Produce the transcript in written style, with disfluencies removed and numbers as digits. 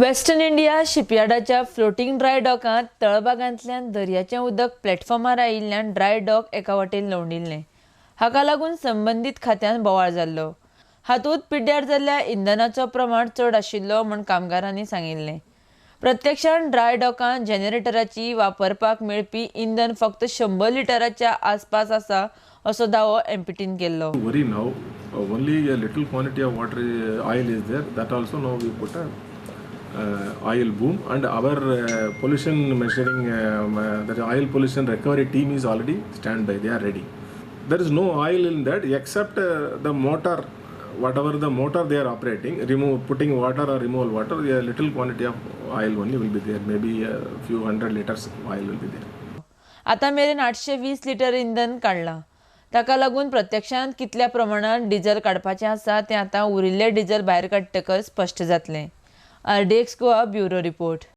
Western India शिपयार्डाच्या floating dry डॉकांत तळभागांतल्यान दर्याचें उदक प्लॅटफॉर्मार आयिल्ल्यान dry dock एका वटेन लवंडिल्लें. हाका लागून संबंदीत खात्यान बोवाळ जाल्लो. हातूंत पिड्ड्यार जाल्ल्या इंधनाचो प्रमाण चड आशिल्लो म्हूण कामगारांनी सांगिल्लें. प्रत्यक्षांत ड्राय डॉकांत जनरेटराची वापरपाक मेळपी इंधन फक्त 100 लिटराच्या आसपास आसा असो दावो एमपीटीन केल्लो. Worry now, only a little quantity of water, oil is there. That also now we put a oil boom, and our pollution measuring, that oil pollution recovery team is already standby. They are ready. There is no oil in that except the motor, whatever the motor they are operating, remove putting water or remove water, a little quantity of oil only will be there. Maybe a few hundred liters of oil will be there. आतां मेरेन 820 litre इंधन काडलां. ताका लागून प्रत्यक्षांत कितल्या प्रमाणात diesel काडपाचें आसा तें आतां उरिल्लें डिझल भायर काडटकच स्पश्ट जातलें. RDX Goa, bureau report.